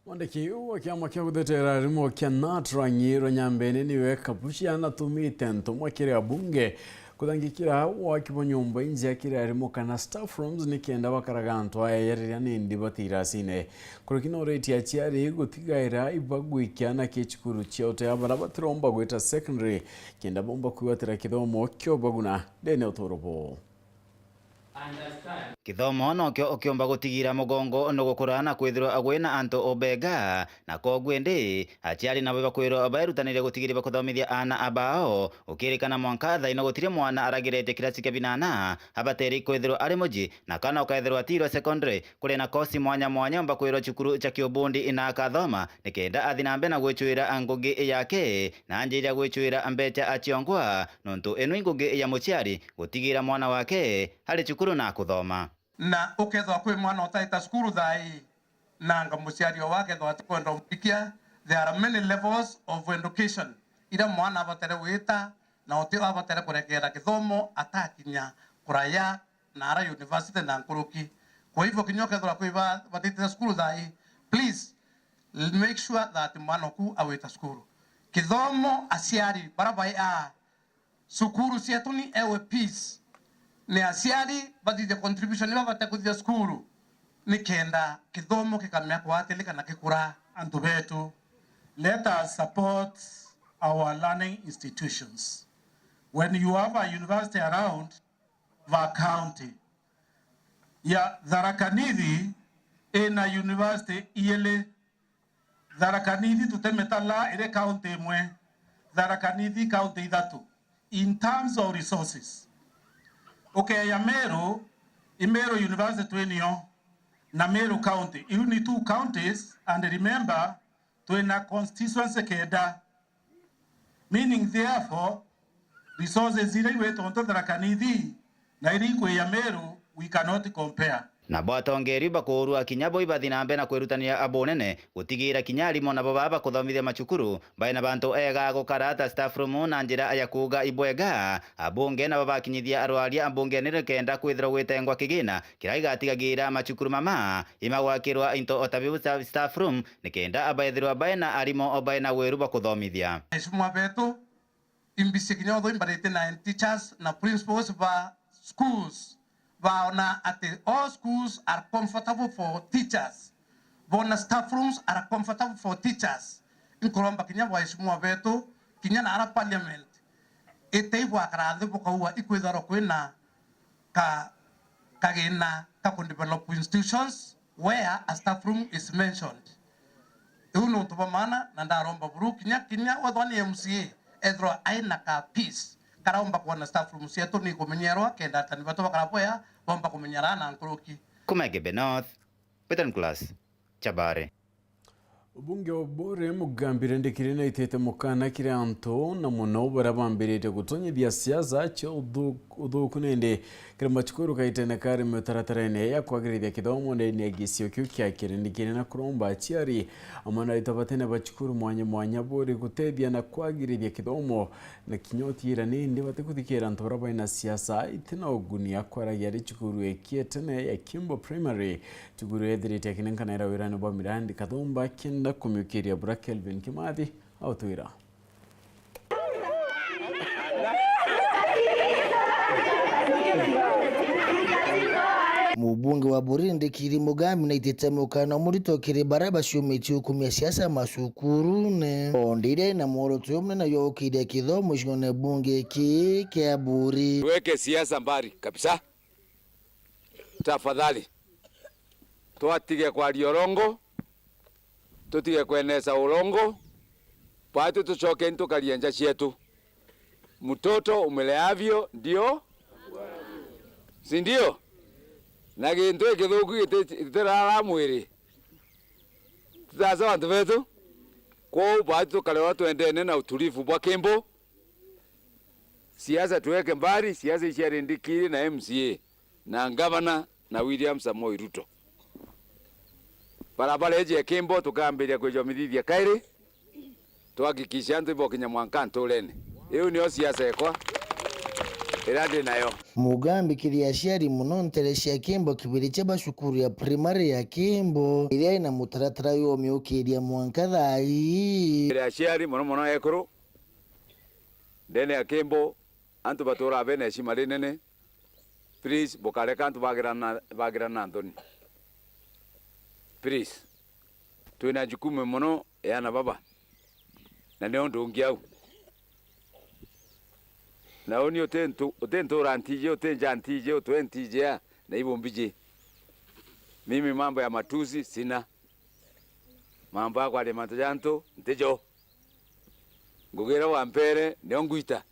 Mwandiki wa kiama kia gutetera arimo kia natra Ng'iro Nyambene niwe Kabuchia anatumite ntumwa kiri abunge kuthangikira waki bwa nyomba injea kiri arimo kana staff rooms nikenda bakaraga antu aya yariria nindi bati irasine. Nkuruki noritie aciari gutigaira ibagwikia na ki cukuru cia utea baria batiromba gwita secondary kenda bomba kwigwatira kithomo kio baguna ndene uturo bwao. Kithomo nokio ukiumba gutigira mugongo nugukura na kwithirwa gwina antu ubega, na koguo indi aciari nabo bakwirwa baerutanire gutigiria bakuthomithia aana abao, ukirikana mwanka thaino gutiri mwana aragiretie kirasi kia binana abatere kwithirwa ari muji, na kana ukethirwa atirwe secondary, kuri na kosi mwanya mwanya umba kwirwa cukuru cia kiubundi na akathoma, nikenda athi na mbere na gwicwira ngugi yake, na anjiria gwicwira mbecha aciongwa, nontu ino i ngugi ya muciari gutigira mwana wake ari cukuru na kuthoma. Na ukethwa kwi mwana utaita cukuru thaa ii, na anga muciari o wake ethwa atikwenda umuikia, there are many levels of education iria mwana abatere gwita, na uti abatere kurekeera kithomo atakinya kuraya na ara university na nkuruki. Kwa hivyo, kinya ukethirwa kwi ba-, batitite cukuru thaa ii, please, make sure that mwana oku awita cukuru. Kithomo, aciari bara bai a cukuru cietu ni ewe peace. Ni aciari bathithia contribution iria babate kuthithia cukuru, nikenda kithomo kikamea kwatilika na gikura. Antu betu, let us support our learning institutions. When you have a university around, va county ya Tharaka Nithi ina university iili. Tharaka Nithi tutemetala iri county imwe, Tharaka Nithi county ithatu in terms of resources. Ukeya Meru, i Meru University twinio na Meru County. Iu ni two counties, and remember, twina constituency kenda. Meaning therefore, resources iria igwitwa nto Tharaka Nithi na iria ikwiya Meru, we cannot compare. Nabo atongeeri bakuurua kinya bo ibathi na mbere na kwirutania abunene, gutigiira kinya arimo nabo baba bakuthomithia macukuru baina bantu ega gukara ta staff room na njira ya kuuga ibwega. Abunge nabo bakinyithia arwaria abungene nikenda kwithirwa gwitengwa kigina kiria gigatigagiira macukuru mama imagwakirwa into o ta biu sta-, staff room, nikenda abaethirwa bae na arimo o bae na wiru bwa kuthomithia. Aheshimiwa betu, imbisi kinya utho imbarite na teachers na principals ba schools, baona ati all schools are comfortable for teachers, bona staff rooms are comfortable for teachers. Inkuromba kinya baheshimiwa betu, kinya na ara parliament, ite ibwakara nthi bukaua ikwithirwa kwina ka, kagina ka kudevelop institutions where a staff room is mentioned. Iu ni untu bwa maana, na ndaromba buru kinya, kinya wethwa ni M C A, ethirwa aina ka peace karaumba kwona staff room cietu ni kumenyerwa, kenda atani betu bakara bwea, bomba kumenyera na nkuruki. Kuma Igembe North, Peter Nicholas, Chabare. Mubunge wa Buuri Mugambi Rindikiri naitite mukana kiri antu na mono baria bambiritie gutonyithia siasa cia uthu-, uthuku nindi kiri macukuru kaitene kari mitarataraine ya kwagirithia kithomo ndene ya gicio kiu kia Kirindikiri na kuromba aciari amwe na aritwa batene ba cukuru mwanya mwanya Buuri gutethia na kwagirithia kithomo na kinya utiira nindi batikuthikira antu baria baina siasa itina uguni. Akwaragia ari cukuru ikietene ya Kimbo Primary, cukuru ethirite akinenkanaira wirani bwa mirandi kathumba kenda kumiukiria bura Kelvin Kimathi autwira. Mubunge wa Buuri Rindikiri Mugambi naitite mukana murito kiri baria baciumitie ukumia siasa macukurune, o ndire na mworoto umunene yokiria kithomo icione bunge iki kia Buuri. Tuweke siasa mbali kabisa. Tafadhali. Twatige kwaria urongo, tutige kwenesa urongo, batu tucoke ntukarie nja cietu. Mtoto umeleavyo ndio, si ndio? Na gintu gikithuku giti-, gitirara mwiri. Tutaca bantu betu. Kwou batu tukarewa twendene na utulivu bwa Kimbo. Siasa tuweke mbali, siasa iciari ndikiri na M C A na ngavana na William Samoei Ruto. Barabara iji ya Kimbo tukambiria kwijomithithia kairi, tuhakikishe antu ibokinya mwanka nturene. Iu niyo siasa ekwa iria ndi nayo. Mugambi kiri aciari mono ntere cia Kimbo kibiri cia ba cukuru ya primary ya Kimbo iria ina mutaratara jwa umiukiria mwanka thaa ii. Kiri aciari mono mono ekuru ndene ya Kimbo, antu baturaga bena heshima rinene. Please, bukareka antu bagirana, bagirana nthoni. Please. Twina jukumu mono ya ana baba. Na nio ndungi au. Na uni uti ntu-, uti ntura ntiji, uti nja ntiji, utwe ntiji ya, na ibu mbiji. Mimi mambo ya matusi sina. Mambo ya kwaria mantu ja antu ntijo. Ngugi iria wampere, nio ngwita.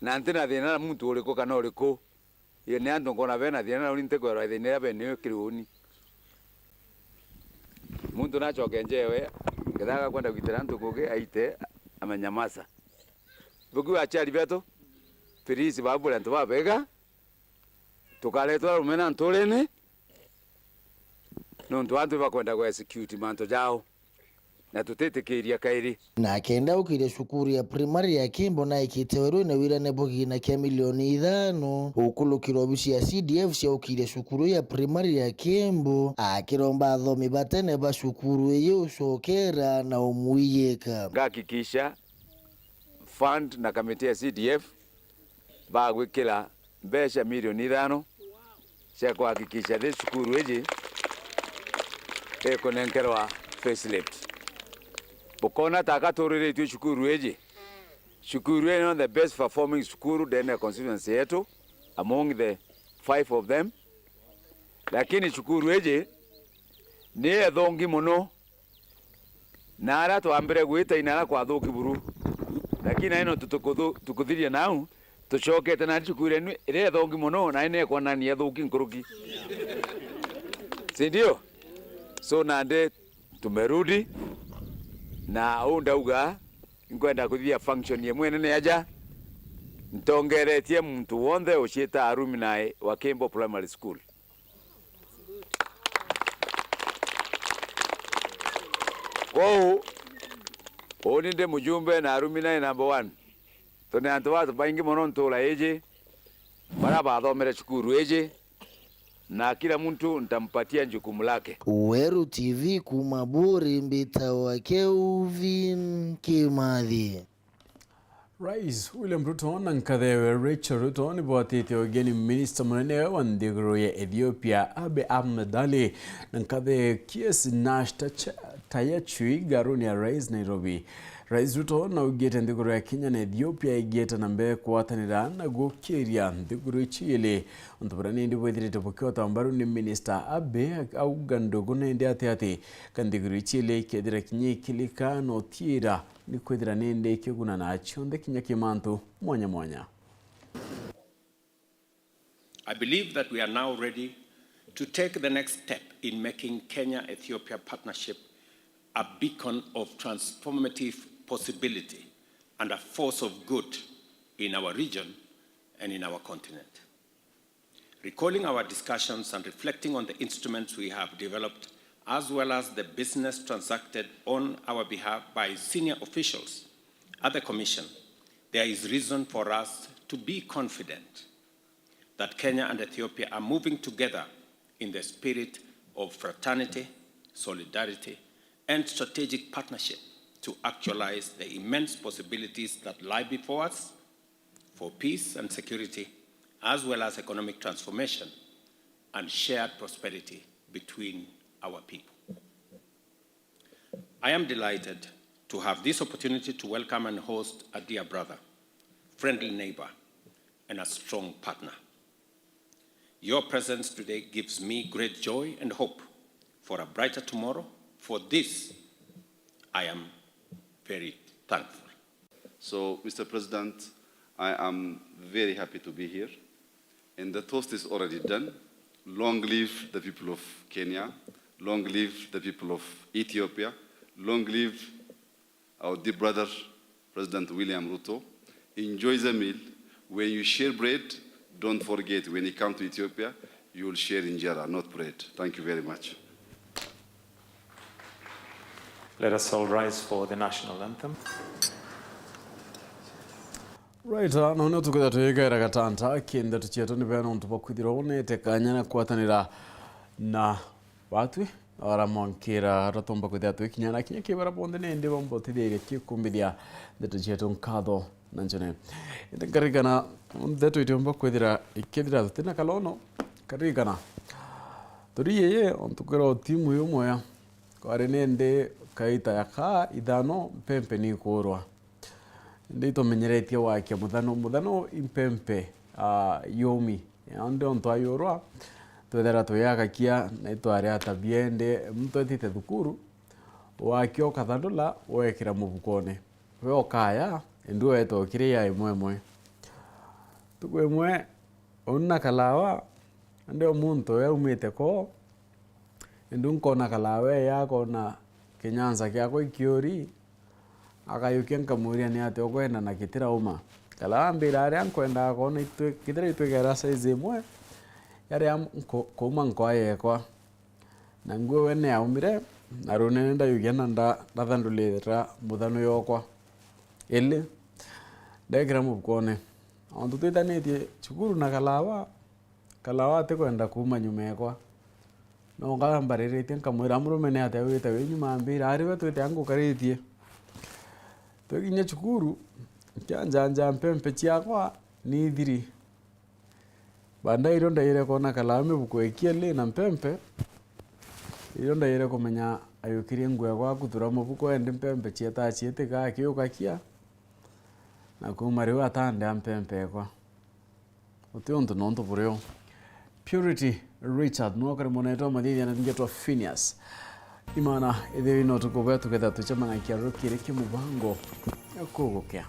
Na ntina thina na muntu uriku kana uriku. Ii ni antu nkona bena thina, na uni ntikwerwa thina iria bena nayo kiri uni. Muntu nacoke njewe, kethira agakwenda gwitira antu ngugi, aite, amenyamaza. Bukiu aciari betu, please, babure antu babega, tukaretwa arume na nturene, nontu antu bakwenda ku execute mantu jao. na tutitikiria kairi. Na kenda ukiria cukuru ya primary ya Kimbo na ikite werune wirane bwa kigina kia milioni ithano, ukulukira obici ya C D F cia ukiria cukuru ya primary ya Kimbo, akiromba athomi batene ba cukuru iyi ucokera na umwiyika. Ngahakikisha fund na kamiti ya C D F bagwikira mbeca milioni ithano cia kuhakikisha thi cukuru iji ikunenkerwa facelift. Bukona ta aka turiritue cukuru iji. Cukuru ino the best performing cukuru ndene ya constituency yetu among the five of them. Lakini cukuru iji ni ethongi mono. Na aria twambire gwita ina aria kwathuki buru. Lakini naino tutukuthu-, tukuthiria nau, tucokete na cukuru enu iria ithongi mono, na ina ikwonania ithuki nkuruki. Si ndio? So nandi tumerudi, na uu ndauga, nkwenda kuthithia function imwe nene aja, ntongeretie muntu wonthe uciita alumni wa Kimbo Primary School. Kwou, uuni ndi mujumbe na alumni number one. Tuni antu babaingi mono ntuura iji, baria bathomere cukuru iji, na kila muntu ntampatia jukumu lake. Weru T V kuuma Buuri, mbitawa Kelvin Kimathi. Rais William Ruto na nkathiwe Rachel Ruto nibwatitie ugeni minista munene wa nthiguru ya Ethiopia Abiy Ahmed Ali na nkathiwe Kies Nash Tacha-, Tayachui ngaruni ya rais Nairobi. Rais Ruto naugite nthiguru ya Kenya na Ethiopia igiete na mbere kugwatanira na gukiria nthiguru ici ili. Untu buria nindi bwithirite bukiotwa mbaru ni minista Abiy auga ndugu nindi ati ati ka nthiguru ici ili ikethira kinya ikilika na utiira ni kwithira nindi ikiguna na cionthe kinya ki mantu mwanya mwanya. I believe that we are now ready to take the next step in making Kenya-Ethiopia partnership a beacon of transformative possibility and a force of good in our region and in our continent. Recalling our discussions and reflecting on the instruments we have developed, as well as the business transacted on our behalf by senior officials at the Commission, there is reason for us to be confident that Kenya and Ethiopia are moving together in the spirit of fraternity, solidarity, and strategic partnership to actualize the immense possibilities that lie before us for peace and security, as well as economic transformation and shared prosperity between our people. I am delighted to have this opportunity to welcome and host a dear brother, friendly neighbor, and a strong partner. Your presence today gives me great joy and hope for a brighter tomorrow. For this, I am very thankful. So, Mister President, I am very happy to be here. And the toast is already done. Long live the people of Kenya. Long live the people of Ethiopia. Long live our dear brother, President William Ruto. Enjoy the meal. When you share bread, don't forget, when you come to Ethiopia, you will share injera, not bread. Thank you very much. Let us all rise for the national anthem. Right, ah, na nio tukwithira twigera gatanta ki ndeto cietu ni bena untu bwa kwithirwa unete kanya na kwatanira na batwi, ara mwankira aria tumba kwithira twikinya na kinya ki bara bonthe nindi bamba utithiriria ki kumbithia ndeto cietu nkatho na njone. Indi nkaririkana ndeto itiumba kwithira ikithira tutina kalono, nkaririkana turi yeye ontu kwira timu yumwe ya kwari nindi kaita ya kaa ithano mpempe ni ikuurwa. Indi itumenyeretie wakia muthano, muthano impempe, ah, yumi. Indi ontu ayurwa, twethera tuyagakia na itwari atabia, indi muntu etite thukuru, wakia ukathandula, wekira mufukone. We ukaya, indi weta ukiri ya imwe imwe. Tuku imwe, uni na kalawa, indi o muntu uria aumite koo, indi nkona kalawa eya, akona kinyanza kiakwa ikiuri, akayukia nkamuria ni atia ukwenda na kitirauma. Kalawa ambira aria nkwendaga kwona itwi-, kithira itwigera size imwe, yaria nko-, kuuma nkoa yekwa. Na nguo we ni aumire, na runene ndayugia na nda-, ndathandulira muthanu yokwa ili ndekira mufukone. Ontu twitanitie cukuru na Kalawa, Kalawa atikwenda kuuma nyuma ekwa. No ngambariritie nkamwira, "Murume ni atia wite wi nyuma?" Ambira, "Ari we twite angukaritie." Twikinya cukuru, nkianjanja mpempe ciakwa ni ithiri. Baadaye irio ndaire kwona Kalawa mibuku ikieli na mpempe, irio ndaire kumenya ayukirie nguo ekwa akuthura mubuku endi mpempe cieta cietiga akiukakia, na kuuma riu atandea mpempe ekwa. Uti untu nontu burio. Purity Richard, nwe kari mwanetwa mathithia na ngetwa Phineas. Imana, ithiwi no tukubea tuketha tucemanagia rukiri kimubango kugukia.